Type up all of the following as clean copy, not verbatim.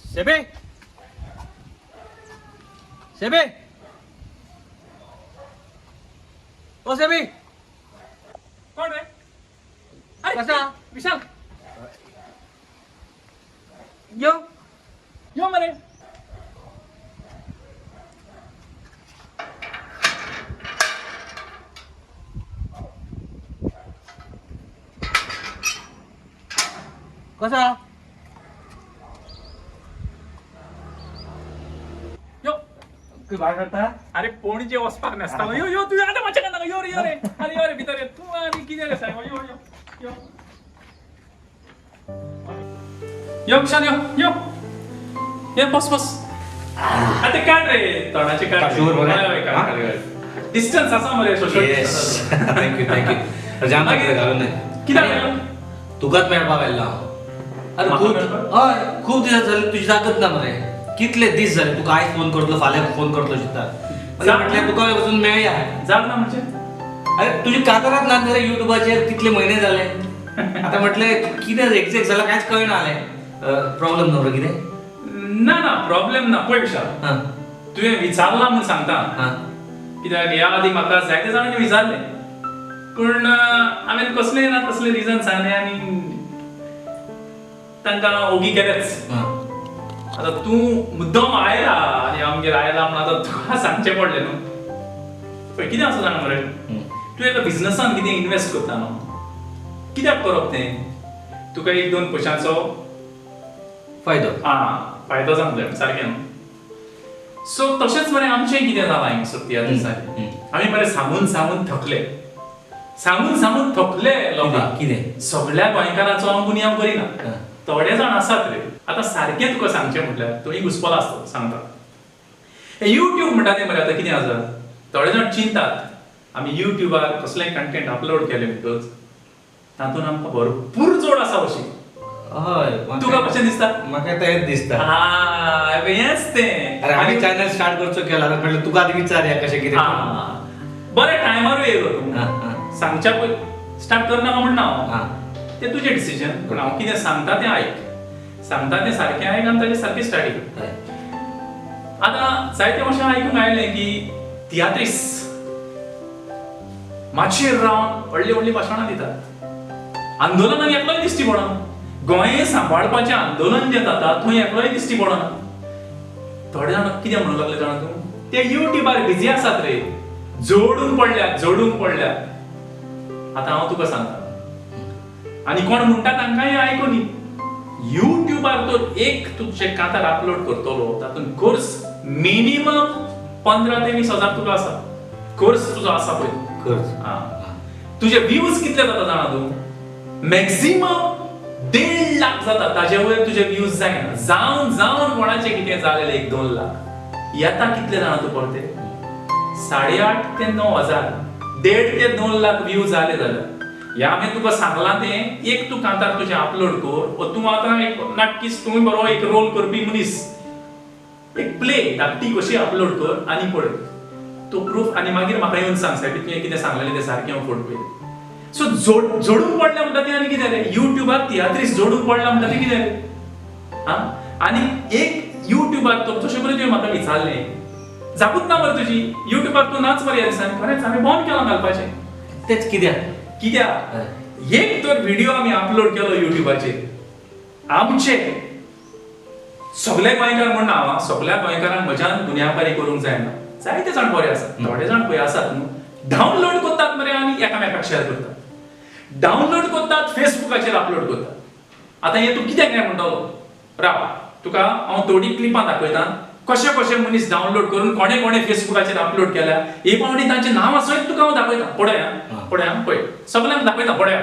सेबे, सेबे, ओ सेबी. कोण रे? अरे कसा? विशाल. यो. यो मरे. कसा? यो. तू भायर करता? अरे पणजे वचपाक नासता. यो यो, तूं आतां मातशें नाका. यो रे, यो रे. अरे यो रे, भितर यो तूं. आनी कितें रे सायबा? यो यो यो यो विशाल, यो यो ये, बस बस. आतां काड रे तोंडाचें, काड. काड, sure मरे? हय, हय, काड, काड, काड. डिस्टन्स आसा मरे, social. Yes, thank you thank you. जाम मागीर घालून कित्याक आयलो? तुकाच मेळपाक आयलो हांव. अरे म्हाका खूब मेळपाक? हय, खूब दीस जाले तुजी जागत ना मरे. कितले दीस जाले तुका आयज फोन करतलो, फाल्यां फोन करतलो चिंता. जाग- म्हटल्यार तुका वचून मेळया. जाग ना म्हणजे? अरे तुजी कातरात ना रे युट्यूबाचेर, कितले म्हयने जाले. आता म्हटलें कितें एक्झॅक्ट जालां कांयच कळना जालें. प्रॉब्लम न्हू रे कितें? ना ना, प्रॉब्लेम ना. पळय विशाल, हां. तुवें विचारलां म्हूण सांगता. हां. कित्याक ह्या आदी म्हाका जायते जाणांनी विचारलें, पूण हांवें कसलें ना कसलें रिजन सांगलें आनी तांकां ओगी केलेंच. हां. आतां तूं मुद्दम आयला आनी आमगेर आयला म्हूण आतां तुका सांगचें पडलें न्हू. पळय कितें आसा जाणा मरे, तूं एका बिजनसान कितें इनवेस्ट करता न्हू, कित्याक करप तें? तुका एक दोन पयशांचो फायदो. आं, फायदो जावंक जाय सारकें न्हू. सो तशेंच मरे आमचें कितें जालां हिंगसर त्या दिसांनी, आमी मरे सांगून सांगून थकले, सांगून सांगून थकले लोकांक. कितें? सगळ्या गोंयकारांचो हांव गुन्यांव करिना, थोडे जाण आसात रे. आतां सारकें तुका सांगचें म्हटल्यार तुवें घुसपलो आसतलो. सांगता, युट्यूब म्हणटा तें मरे आतां कितें आसा, थोडे जाण चिंतात आमी युट्यूबार कसलें कंटेंट अपलोड केलें म्हणटकच तातूंत आमकां भरपूर जोड आसा अशी. हय. तुका कशें दिसता? म्हाका तेंच दिसता. हा, हेंच तें. अरे आमी चॅनल स्टार्ट करचो केला म्हटल्यार तुका आदी विचारया कशें कितें. बरें टायमारूय येयलो तूं. हां, हां. सांगच्या पयलीं स्टार्ट करनाका म्हण ना हांव, हां. तें तुजें डिसिजन. पूण हांव कितें सांगता तें आयक, सांगता तें सारकें आयक आनी ताजें सारकें स्टाडी कर. आतां जायते अशें आयकूंक आयलें की तियात्रीस माचयेर रावन व्हडलीं व्हडलीं भाशणां दितात, आंदोलनाक एकलोय दिश्टी पडना. गोंय सांबाळपाचें आंदोलन जें जाता थंय एकलोय दिश्टी पडना. थोडे जाण कितें म्हणूंक लागले जाणा तूं? ते युट्यूबार बिजी आसात रे, जोडूंक पडल्यात, जोडूंक पडल्यात. आतां हांव तुका सांगता, आनी कोण म्हणटा तांकांय आयकूनी, युट्यूबार तर एक तुजें कांतार अपलोड करतलो तातूंत खर्च मिनिमम 15 ते 20 हजार तुका आसा खर्च तुजो आसा पळय. खर्च. आं, तुजे व्यूज कितले जाता जाणा तूं? मॅक्झिमम 1.5 लाख जाता, ताजे वयर तुजे व्यूज जायना. जावन जावन कोणाचे कितें जालेले 1-2 लाख येता. कितले जाणा तूं परते? 8.5 ते 9 हजार. 1.5 ते 2 लाख व्यू जाले जाल्यार ह्या हांवें तुका सांगलां तें एक तूं कांतार तुजें अपलोड कर, ओ तूं आतां एक नाटकीस, तूं बरो एक रोल करपी मनीस, एक प्ले धाकटी कशी अपलोड कर आनी पळय तो प्रूफ, आनी मागीर म्हाका येवन सांग, सायबी तुवें कितें सांगलेलें तें सारकें हांव फट पळयलें. सो जोडूंक पडलें म्हणटा तें आनी कितें रे? युट्यूबार तियात्रीस जोडूंक पडला म्हणटा तें कितें रे? आं, आनी एक युट्यूबार तो जशें बरें तुवें म्हाका विचारलें, जागूच ना मरे तुजी युट्यूबार, तूं नाच मरे ह्या दिसांनी. खरेंच हांवें बंद केलां घालपाचें. तेच कित्याक? कित्याक? एक तर व्हिडिओ आमी अपलोड केलो युट्यूबाचेर, आमचे सगळे गोंयकार म्हण ना हांव, सगळ्या गोंयकारांक म्हज्यान गुन्यांवकारी करूंक जायना. जायते जाण बरे आसात, थोडे जाण पळय आसात न्हू, डावनलोड करतात मरे आनी एकामेकाक शेअर करतात, डावनलोड करतात, फेसबुकाचेर अपलोड करतात. आतां हें तूं कित्याक काय म्हणटलो? राव, तुका हांव थोडीं क्लिपां दाखयता कशे कशे मनीस डावनलोड करून कोणे कोणे फेसबुकाचेर अपलोड केल्या. हे पावटी तांचें नांव सयत तुका हांव दाखयता. पळया पळया, पळय सगल्यांक दाखयता, पळया.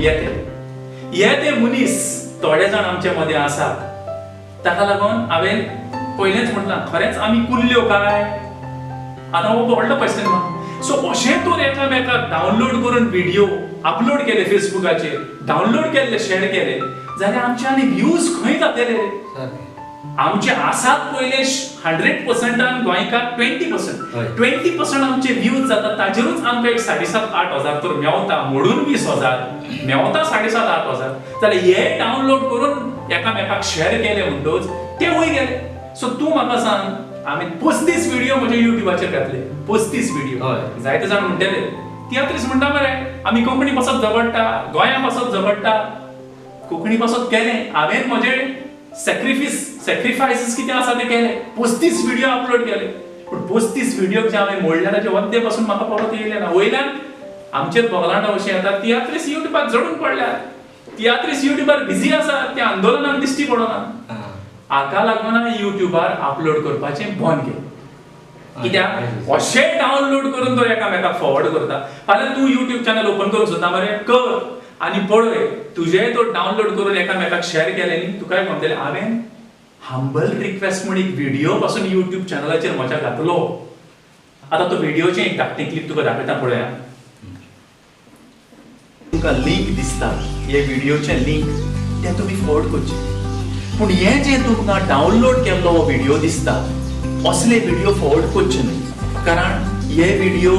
येते हे ते मनीस थोडे जाण आमचे मदें आसात. ताका लागून हांवें पयलेंच म्हटलां, खरेंच आमी कुल्ल्यो काय? आतां हो व्हडलो क्वेश्चन मार्क. सो अशें तर एकामेकाक डावनलोड करून व्हिडियो अपलोड केले, फेसबुकाचेर डावनलोड केल्ले, शेअर केले जाल्यार आमचे आनी व्यूज खंय जातले? आमचे आसात पयले 100%, गोंयकार 20%, 20% आमचे व्यूज जातात, ताजेरूच आमकां एक 7.5-8 हजार तर मेवता, मोडून 20,000 मेवता, 7.5-8 हजार जाल्यार हे डावनलोड करून एकामेकाक शेअर केले म्हणटकच ते वयर गेले. सो तूं म्हाका सांग, आमी 35 व्हिडिओ म्हजे युट्यूबाचेर घातले, 35 व्हिडिओ. जायते जाण म्हणटले, तियात्रीस म्हणटा मरे, आमी कोंकणी पासत झगडटा, गोंया पासत झगडटा. कोंकणी पासत केलें हांवें, म्हजे सॅक्रिफायसीस कितें आसा ते केले, 35 व्हिडिओ अपलोड केले. पूण 35 व्हिडिओ जे हांवें मोडले ताचे वद्दे पासून म्हाका परत येयले ना. वयल्यान आमचेर बगलांटा अशें येता, तियात्रीस युट्यूबार जडून पडल्यात, तियात्रीस युट्यूबार बिजी आसा, त्या आंदोलनाक दिश्टी पडना. हाका लागून हांवें युट्यूबार अपलोड करपाचें बंद केलें, कित्याक अशें डावनलोड करून तो एकामेकाक फॉरवर्ड करता. फाल्यां तूं युट्यूब चॅनल ओपन करूंक सोदता मरे, कर आनी पळय, तुजें तो डावनलोड करून एकामेकाक शेअर केलें न्ही, तुकाय म्हणटलें, हांवें हंबल रिक्वेस्ट म्हूण एक व्हिडिओ पासून युट्यूब चॅनलाचेर म्हज्या घातलो. आतां तो व्हिडिओचें एक धाकटें क्लिप तुका दाखयता, पळया. तुमकां लिंक दिसता, हे व्हिडिओचें लिंक, तें तुमी फॉरवर्ड करचें. पूण हें जें तुमकां डावनलोड केल्लो हो व्हिडिओ दिसता, असले व्हिडिओ फॉरवर्ड करचे न्हय, कारण हे व्हिडिओ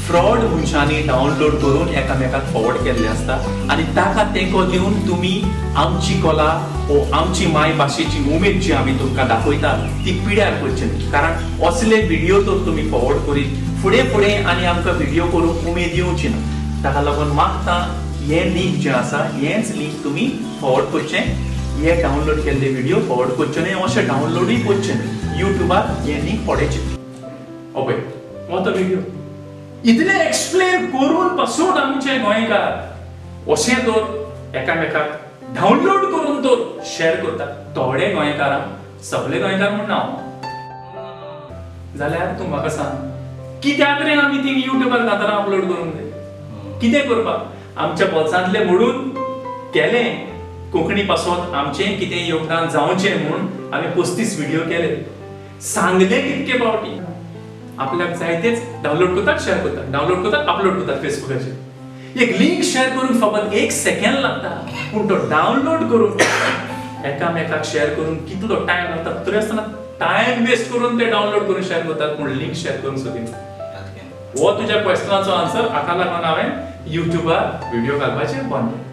फ्रॉड मनशांनी डावनलोड करून एकामेकाक फॉरवर्ड केल्ले आसता आनी ताका तेंको दिवन तुमी आमची कला वो आमची माय भाशेची उमेद जी आमी तुमकां दाखयता ती पिड्यार करची न्हय, कारण असले व्हिडिओ तर तुमी फॉरवर्ड करीत फुडें फुडें आनी आमकां व्हिडिओ करूंक उमेद येवची ना. ताका लागून मागता, हें लिंक जें आसा हेंच लिंक तुमी फॉरवर्ड करचें, हे डावनलोड केल्ले व्हिडिओ फॉरवर्ड करचे न्हय, अशें डावनलोडूय करचे न्हय. युट्यूबार हें लिंक पडयचें. हो पळय, हो तो व्हिडिओ. इतलें एक्सप्लेन करून पासून आमचे गोंयकार अशें तर एकामेकाक डावनलोड करून तर शेअर करतात थोडे गोंयकारांक, सगळे गोंयकार म्हूण ना हांव. जाल्यार तूं म्हाका सांग, कित्याक रे आमी ती युट्यूबार कांतारां अपलोड करूंक जाय? कितें करपाक? आमच्या बोल्सांतले मोडून केलें, कोंकणी पासत आमचें कितें योगदान जावचें म्हूण आमी 35 व्हिडिओ केले. सांगले कितके फावटी, आपल्याक जाय तेच डावनलोड करतात, शेअर करतात, डावनलोड करतात, अपलोड करतात फेसबुकाचेर. एक लिंक शेअर करूंक फकत एक सेकंड लागता, पूण तो डावनलोड करून एकामेकाक शेअर करून कितलो टायम लागता? तरी आसतना टायम वेस्ट करून ते डावनलोड करून शेअर करतात, पूण लिंक शेअर करूंक सोदिना. हो तुज्या क्वेश्चनाचो आन्सर. हाका लागून हांवें युट्यूबार व्हिडिओ घालपाचें बंद केलें.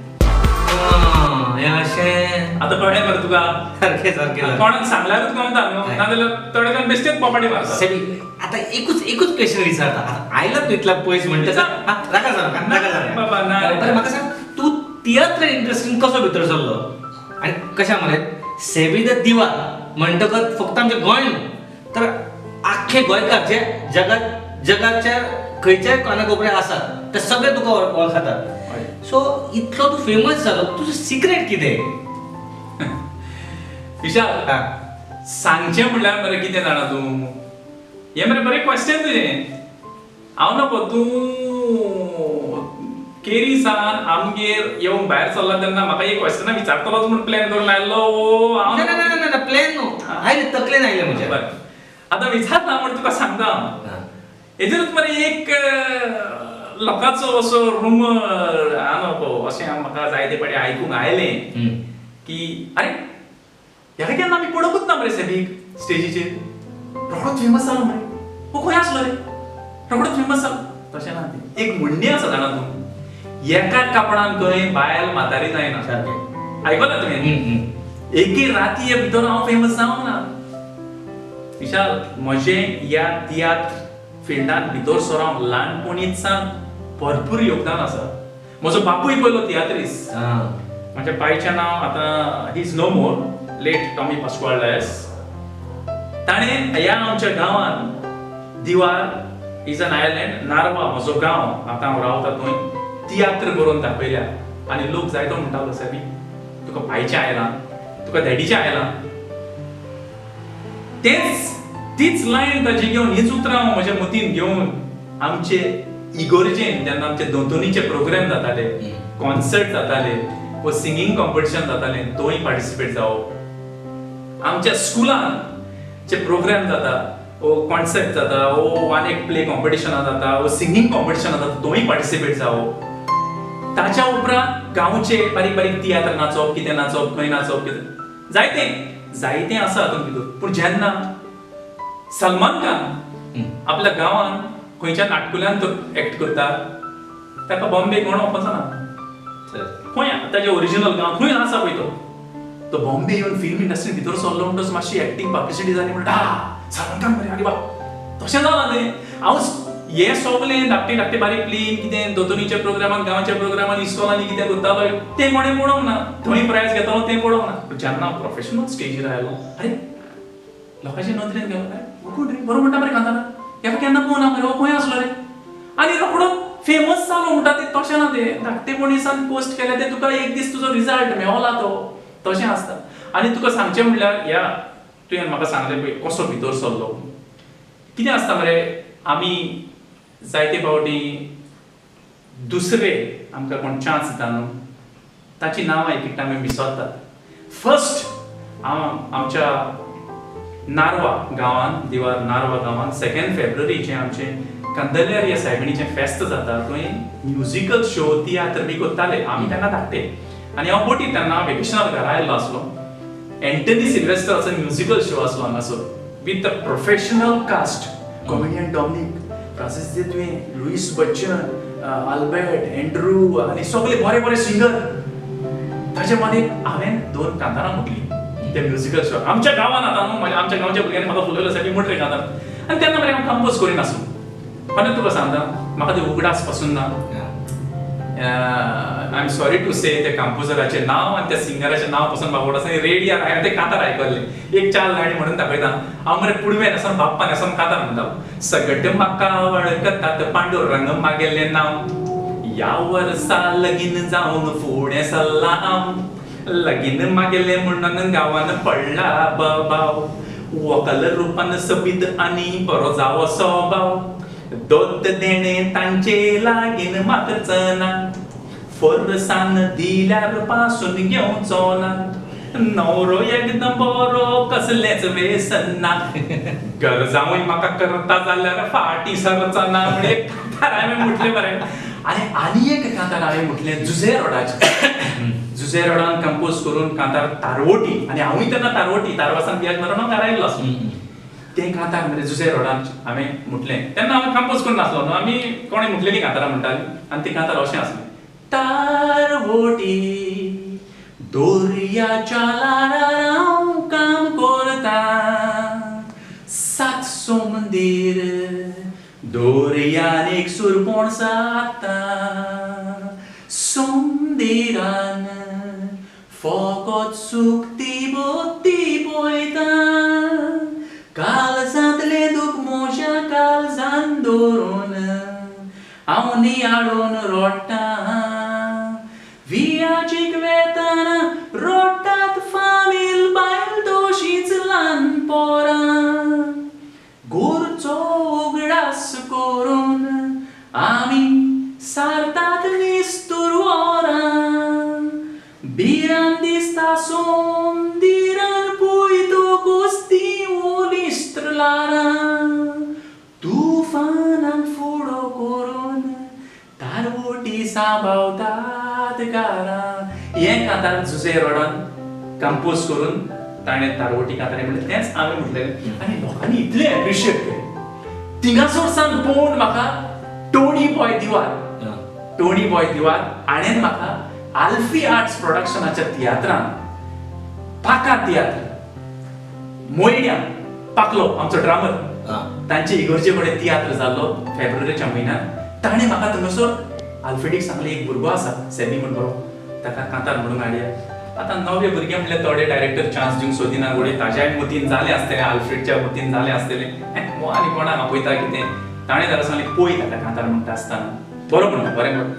हें अशें. आतां कळ्ळें मरे तुका? सारकें सारकें. कोणाक सांगल्यारूच कळटा न्हू, नाजाल्यार थोडे जाण बेश्टेच पोपाटी मारतात. सेबी, आता एकूच एकूच क्वेश्चन विचारता. आता आयला तू इतला पयस म्हणटा. विचार. हा, राका सांग, नाका सांग. बाबा, ना रे. बरें, म्हाका सांग, तूं तियात्र इंडस्ट्रीन कसो भितर सरलो आनी कशें मरे सेबी the दिवार म्हणटकच फक्त आमचें गोंय न्हू तर आख्खे गोंयकार जे जगात जगाच्या खंयच्याय कानाकोपऱ्यात आसात ते सगळे तुका वळखतात. सो इतलो तूं फेमस जालो, तुजें सिक्रेट कितें? विशाल, सांगचें म्हणल्यार मरे कितें जाणा तूं, हें मरे बरें क्वेश्चन तुजें. हांव नको, तूं केरी सान आमगेर येवंक भायर सरला तेन्ना म्हाका एक क्वेश्चनां विचारतलोच म्हूण प्लॅन करून आयल्लो हांव? ना ना ना ना, प्लॅन न्हू, आयले तकलेन आयले म्हज्या. बरें, आतां विचारता म्हूण तुका सांगता हांव. हेजेरूच मरे एक लोकांचो असो रुमर हांव नको, अशें म्हाका जायते फावटी आयकूंक आयलें की अरे, ह्याका केन्ना आमी पळोवंकूच ना मरे सेबीक स्टेजीचेर, रोखडोच फेमस जालो मरे, हो खंय आसलो रे, रोखडोच फेमस जालो. तशें ना तें. एक म्हणणी आसा, जाणा तूं, एका कापडान खंय बायल म्हातारी जायना. आयकलां तुवें? एके राती भितर हांव फेमस जावंक ना विशाल. म्हजें ह्या तियात्र फिल्डांत भितर सरोंक ल्हानपणीत सावन भरपूर योगदान आसा. म्हजो बापूय पयलो तियात्रीस. म्हज्या बायचें नांव, आतां he is no more, late Tommy Pascual Dias. ताणें ह्या आमच्या गांवांत, दिवार is an island, Narwa म्हजो गांव, आतां हांव रावता थंय, तियात्र बरोवन दाखयल्या आनी लोक जायतो म्हणटालो, सेबी, तुका बायचें आयलां, तुका डॅडीचें आयलां. तेच तीच लायन ताजी घेवन, हीच उतरां हांव म्हज्या मतीन घेवन आमचे इगोर्जेन जेन्ना आमचे दोतोनीचे प्रोग्राम जाताले, कॉन्सर्ट जाताले वो सिंगींग कॉम्पिटिशन जातालें थंय पार्टिसिपेट जावप. आमच्या स्कुलान जे प्रोग्राम जाता वो कॉन्सर्ट जाता वो वन एक प्ले कॉम्पिटिशनां जाता वो सिंगींग कॉम्पिटिशनां जाता थंय पार्टिसिपेट जावप. ताच्या उपरांत गांवचे बारीक बारीक तियात्र नाचप, कितें नाचप, खंय नाचप, कितें जायते जायते आसा हातूंत भितर. पूण जेन्ना सलमान खान आपल्या गांवांत खंयच्या नाटकुल्यांत तो एक्ट करता ताका बॉम्बे कोण वचना, खंय ताजे ओरिजिनल गांव खंय आसा पळय तो तो बॉम्बे येवन फिल्म इंडस्ट्री भितर सरलो म्हणटच मातशी एक्टींग पब्लिसिटी जाली म्हणटा सलमान खान मरे, आरे बाप तशें जालां तें. हांव हें सगलें धाकटे धाकटे बारीक प्लेन कितें दोतोनीच्या प्रोग्रामान गांवच्या प्रोग्रामान इस्कॉलांनी कितें करतालो तें कोणें पळोवंक ना, थंय प्रायज घेतालो तें पळोवंक ना. पूण जेन्ना हांव प्रोफेशनल स्टेजीर आयलो अरे लोकांच्या नदरेन गेलो, अरे हो कोण रे बरो म्हणटा मरे कांतारा, हेका केन्ना पळोवना मरे, हो खंय आसलो रे, आनी रोखडो फेमस जालो म्हणटा तें तशें ना. तें धाकटेपणीसान पोस्ट केलें तें तुका एक दीस तुजो रिजल्ट मेवला तो तशें आसता. आनी तुका सांगचें म्हणल्यार ह्या तुवें म्हाका सांगलें पळय कसो भितर सरलो, कितें आसता मरे आमी जायते फावटी दुसरे आमकां कोण चान्स दिता न्हू ताची नांवां एक एकदां आमी विसरतात. फर्स्ट हांव आमच्या नारवा गांवांत, दिवार नारवा गांवांत 2 फेब्रुवारीचें आमचें कंदलेर ह्या सायबिणीचें फेस्त जाता थंय म्युजिकल शो तियात्र बी करताले आमी तेन्ना धाकटे आनी हांव बोटी तेन्ना वेकेशनार घरा आयिल्लो आसलो. एंटनी सिल्वेस्टराचो म्युजिकल शो आसलो हांगासर with a professional cast, comedian Dominic, Francis De Thuem, Louis Bachchan, Albert Andrew आनी सगळे बरे बरे सिंगर. ताचे मदीं हांवें 2 कांतारां म्हटलीं ते म्युजिकल शो आमच्या गांवांत. आतां न्हू आमच्या गांवच्या भुरग्यांनी म्हाका फुलयलो सायबी म्हटले कांतार, आनी तेन्ना मरे हांव कंपोज करिनासलो. आनी तुका सांगता म्हाका ते उगडास पासून ना, I am sorry to say त्या कंपोजराचें नांव आनी त्या सिंगराचें नांव पासून म्हाका उगडास. रेडियार हांवें तें कांतार आयकल्लें, एक 4 लायनी म्हणून दाखयता. हांव मरे पुडवें न्हेसोन बाप्पा न्हेसोन कांतार म्हणटालो. सगट म्हाका वळखतात पांडुरंग मागेलें नांव, ह्या वर्सा लगीन जावन फुडें सरला हांव, लगीन मागेलें म्हणून गांवान पडला बबाव, वकल रुपान सबीत आनी बरो जावो स्वभाव, दोत देणें तांचे लागीन मागचना, फोर्सान दिल्यार पासून घेवचो ना, नवरो एकदम बरो कसलेंच वेसन ना, गरजावूय म्हाका करता जाल्यार फाटी सरचना. म्हण एक कांतार हांवें म्हटलें बरें. आनी आनी एक कांतार हांवें म्हटलें जुझे रोडाचें, जुझे रोडान कंपोज करून कांतार तारवोटी, आनी हांवूय तेन्ना तारवोटी तारवासान बियाज मारून हांव घरा आयिल्लो आसलो. तें कांतार म्हणजे जुझे रोडान हांवें म्हटलें, तेन्ना हांवें कंपोज करून नासलो न्हू, आमी कोणें म्हटलेलीं कांतारां म्हणटालीं. आनी ती कांतार अशें आसलें, तारवोटी दोरयाच्या लारार हांव काम करता, 7 सोमदीर दोरयान एक सुरपोण जाता, सोमदिरान फकत सुकती बोती पळयता, काळजांतलें दूख म्हज्या काळजान दवरून हांव नियाळून रोडटा, वियाचीक वेताना रोडटात फामील बायल तशीच ल्हान पोरां, गोरचो उगडास करून आमी सारतात निस्तूर वरां, बिरान दिसता सोमदिरान पळयतो कुस्ती ओलिस्त्र लारां, तुफानाक फुडो करून तारवोटी सांबावतात घरां. हें कांतार जुझे रोडान कंपोज करून ताणें तारवोटी कांतार म्हणलें, तेंच हांवें म्हटलें. आनी लोकांनी इतलें एप्रिशिएट केलें. थिंगासर सावन पळोवन म्हाका टोनी बॉय दिवार, टोनी बॉय दिवार हाणें म्हाका आल्फी आर्ट्स प्रोडक्शनाच्या तियात्रान पाका तियात्र मोयण्या पाकलो आमचो ड्रामर तांचे इगर्जे कडेन तियात्र जाल्लो फेब्रुवारीच्या म्हयन्यान, ताणें म्हाका थंयसर आल्फ्रेडीक सांगलें एक भुरगो आसा सेबी म्हण बरो, ताका कांतार म्हणून हाडया. आतां नवे भुरगे म्हणल्यार थोडे डायरेक्टर चान्स दिवंक सोदिना, घोडये ताज्याय मतीन जालें आसतलें, आल्फ्रेडच्या मतीन जालें आसतलें, आनी कोणाक आपयता कितें. ताणें ताका सांगलें पळय ताका कांतार म्हणटा आसतना बरो म्हणटा बरें बरो.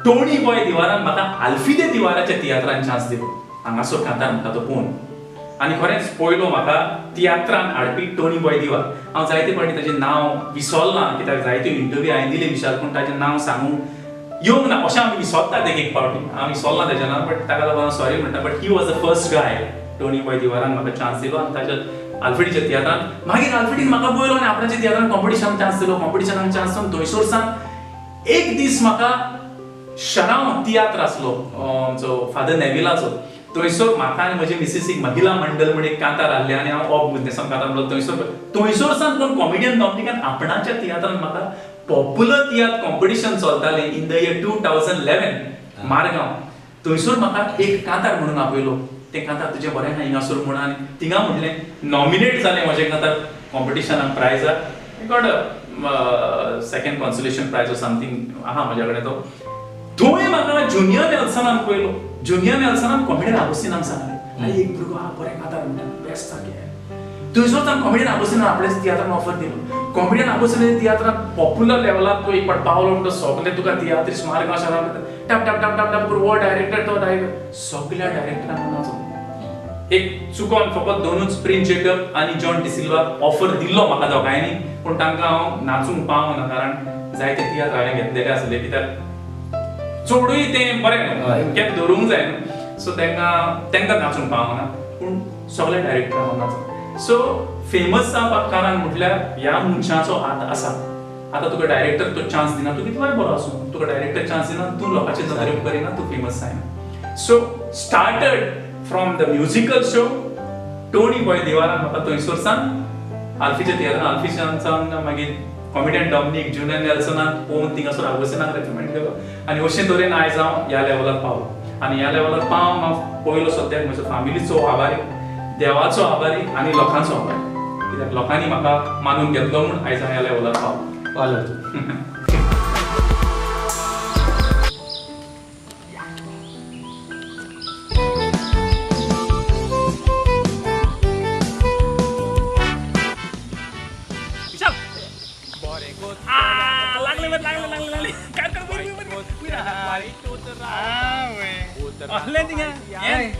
टोनी बॉय दिवारान म्हाका आल्फिदे दिवाराच्या तियात्रान चान्स दिलो, हांगासर कांतार म्हणटा तो पळोवन. आनी खरेंच पयलो म्हाका तियात्रान हाडपी टोनी बॉय दिवार. हांव जायते फावटी ताजें नांव विसरलां कित्याक जायत्यो इंटरव्यू हांवें दिले विशाल, पूण ताजें नांव सांगूंक येवंक ना अशें आमी विसरतात एक एक फावटी, हांव विसरना तेजें नांव, बट ताका लागून हांव सॉरी म्हणटा. But he was the first guy Tony Boy दिवारान म्हाका चान्स दिलो आनी ताच्या आल्फ्रेडीच्या तियात्रान. मागीर आल्फ्रेडीन म्हाका पळयलो आनी आपणाच्या तियात्रान कॉम्पिटिशनाक चान्स दिलो. कॉम्पिटिशनाक चान्स दिवन थंयसर सावन एक दीस म्हाका शरांव तियात्र आसलो आमचो फादर नेविलाचो, थंयसर म्हाका आनी म्हजे मिसिसीक महिला मंडळ म्हण एक कांतार आहलें आनी हांव ऑफ गुजनेसांव कांतार म्हणलो. थंयसर सावन कोण कॉमेडियन डॉमनिकान आपणाच्या तियात्रान म्हाका पॉप्युलर तियात्र कॉम्पिटिशन चलतालें इन the year 2011 Margao, थंयसर म्हाका एक कांतार म्हणून आपयलो. तें कांतार तुजें बरें आहा हिंगासर म्हणून आनी थिंगा म्हणलें नॉमिनेट जालें म्हजें कांतार कॉम्पिटिशनाक प्रायजाक, got a second consolation prize or something आहा म्हज्या कडेन तो. थंय म्हाका ज्युनियर नेल्सनान पळयलो. ज्युनियर नेल्सनान कॉमेडियन आगोस्तिनाक सांगलें, आनी एक भुरगो आहा बरें कांतार म्हणटा बेस्ट सारकें. थंयसर ताण कॉमेडियन आगोस्तिनान आपल्या तियात्रान ऑफर दिलो. कॉमेडियन आगोस्तिनान तियात्रान पॉप्युलर लेवलाक तो एक फावट पावलो म्हणटा सगळे तुका तियात्रिस्ट मार्गांव शारांत टप टप टप टप टप करून हो डायरेक्टर तो डायरेक्टर सगळ्या डायरेक्टरांक नाचो. एक चुकोन फकत दोनूच प्रिन्स जेकब आनी जॉन डिसिल्वा ऑफर दिल्लो म्हाका दोगांयनी, पूण तांकां हांव नाचूंक पावना कारण जायते तियात्र हांवें घेतलेले आसले, कित्याक चडूय तें बरें न्हू केन्ना धरूंक जाय न्हू, सो तांकां नाचूंक पावना, पूण सगळे डायरेक्टर हांव नाचूं. सो फेमस जावपाक कारण म्हटल्यार ह्या मनशाचो हात आसा. आतां तुका डायरेक्टर तो चान्स दिना, तूं कितलोय बरो आसूं तुका डायरेक्टर चान्स दिना, तूं लोकांचे नदरेक करिना, तूं फेमस जायना. So started from the musical show Tony Boy दिवारान म्हाका थंयसर सावन आल्फीच्या तियात्रान, आल्फीच्यान सावन मागीर कॉमेडियन डॉमनीक ज्युनियर नेल्सनान पळोवन थिंगासर आगोस्तिनाक रेकमेंड केलो आनी अशें तरेन आयज हांव ह्या लेवलार पावलो. आनी ह्या लेवलार पावन हांव पयलो सद्याक म्हज्या फामिलीचो आभारी, देवाचो आभारी आनी लोकांचो आभारी, कित्याक लोकांनी म्हाका मानून घेतलो म्हूण आयज हांव ह्या लेवलार पावलो.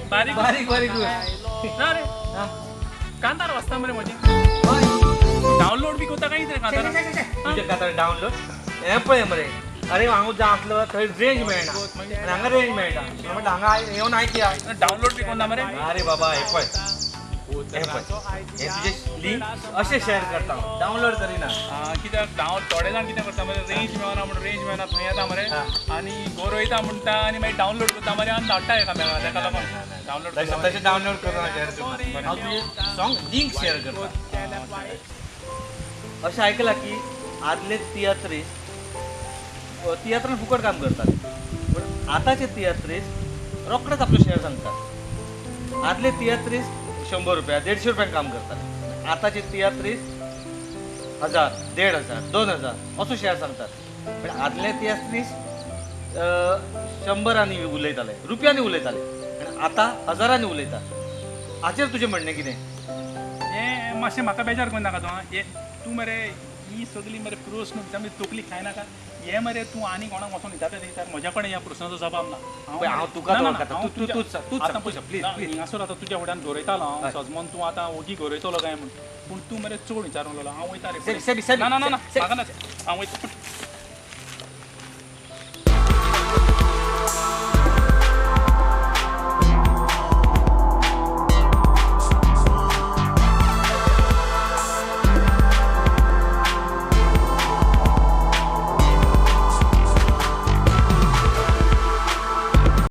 बारीक बारीक कांतार वाचता मरे म्हजें डावनलोड बी करता काय कितें कांतार? तुजें कांतार डावनलोड हें पळय मरे, अरे हांगा जाय आसलो थंय रेंज मेळना आनी हांगा रेंज मेळटा, म्हणटा हांगा येवन आयकया. डावनलोड बी करना मरे? अरे बाबा हें पळय हें पळय हें तुजें लिंक अशें शेअर करता हांव, डावनलोड करिना. कित्याक थोडे जाण कितें करता मरे, रेंज मेळना म्हणून रेंज मेळना थंय येता मरे आनी गोरयता म्हणटा आनी मागीर डावनलोड करता मरे आनी धाडटा एकामेकाक, ताका लागून डावनलोड तशें डावनलोड करून शेअर करता हांव, तुजें सॉंग लिंक शेअर करता. अशें आयकलां की आदले तियात्रिस्ट तियात्रान फुकट काम करतात, पूण आतांचे तियात्रिस्ट रोखडेच आपलो शेअर सांगतात. आदले तियात्रिस्ट 100 रुपया 150 रुपयांक काम करतात, आतांचे तियात्रिस्ट 1000, 1500, 2000 असो शेअर सांगतात. पण आदले तियात्रिस्ट 100 उलयताले, रुपयांनी उलयताले, आनी आतां हजारांनी उलयतात. हाचेर तुजें म्हणणें कितें? हें मातशें म्हाका बेजार करूं नाका तूं, हें तूं मरे ही सगळी मरे प्रस्न विचार तकली खायनाका, हे मरे तूं आनी कोणाक वचोन विचारता न्ही सर, म्हज्या कडेन ह्या प्रस्नाचो जबाब ना. हांव तुका हिंगासर आतां तुज्या फुड्यान गरयतालो हांव सजमोन, तूं आतां ओगी गरयतलो काय म्हूण, पूण तूं मरे चड विचारूंक लागलो. हांव वयता रे, ना ना ना म्हाका ना, हांव वयता.